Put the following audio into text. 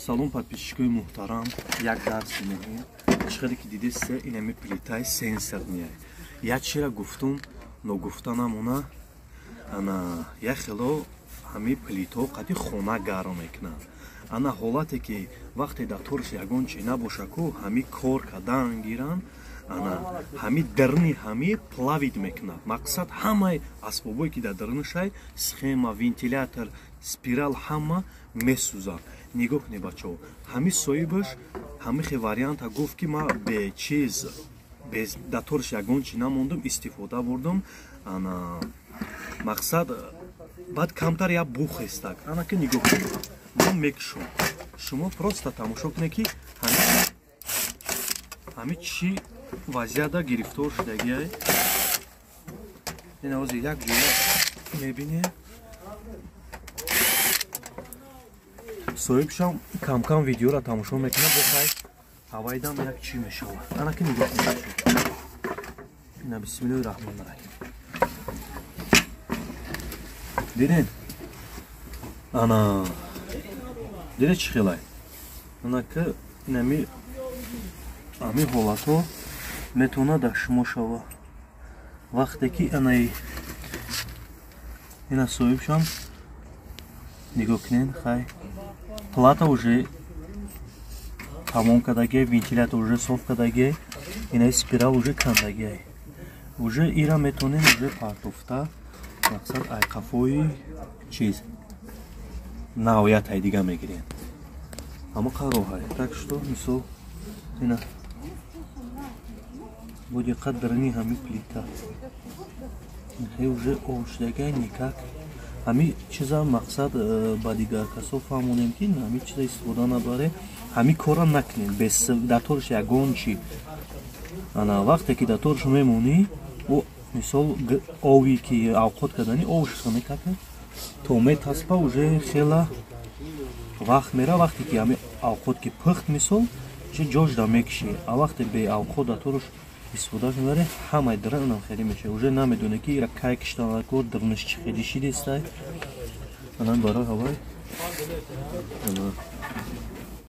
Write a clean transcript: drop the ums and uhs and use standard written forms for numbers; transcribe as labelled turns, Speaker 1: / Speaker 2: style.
Speaker 1: Салом, подписчикои муҳтарам. Як дарси муҳим. Чӣ хеле ки дидест, инами плитаи сенсорния. Як чира гуфтум, ногуфта намона. Ана як хело ҳами плитҳо қади хона гарм мекунанд. Ана ҳолате ки вақте дар торш ягон чи набоша ку, ҳами кор кардан гиранд, ана ҳами дарни ҳами плавить мекунад. Мақсад, ҳамаи асбобое ки дар дарнашай, схема, вентилятор, спирал, ҳама месӯзад. Нигоҳ кунед, бачаҳо, ҳами соҳибаш ҳамихе варианта гуфт, ки ман бечиз, без даторш ягон чи намондум, истифода бурдум. Ана мақсад, баъд камтар як бухестак. Ана ки нигоҳ кунед, ман мекушом, шумо просто тамошо кунед, ки ҳами чӣ вазъията гирифтор шудагиай. Ина ҳозир як ҷоя мебинем. Соҳибшам камкам видеоро тамошо мекунад, бохай ҳавайдам як чӣ мешавад. Ана ки нигоҳ кунед, ина, бисмиллоҳи раҳмони раҳим. Дидед, ана дидед, чӣ хелай? Ана ки инами ҳами ҳолатҳо метавонад дар шумо шава, вақте ки анаи ина соҳибшам нигоҳ кунед. Хай, плата уже тамом кардагиай, вентилятор уже соф кардагиай, инаи спирал уже кандагиай, уже ира метавонем уже партофта. Мақсад, айқафои чиз навиятай дига мегирем, ҳама қароҳай. Так что, мисол, ина бо диққат, дарни ҳами плита уже об шудагиай никак. Ҳами чиза, мақсад, ба дигар касо фаҳмонем, ки ҳами чиза истифода набаре, ҳами кора накунем без даторш ягон чи. Ана вақте ки даторш мемонӣ, ӯ мисол ови ки авқот кардани овш мекака, то метаспа, уже хела вақт мера. Вақте ки ҳами авқот ки пухт, мисол, чи ҷошда мекишӣ, а вақте беавқот даторш истифода мебаре, ҳамаи даранам хеле мешавад, уже намедоне, ки ира кай киштанако, дарнаш чӣ хели шидестай. Ана барои ҳавай.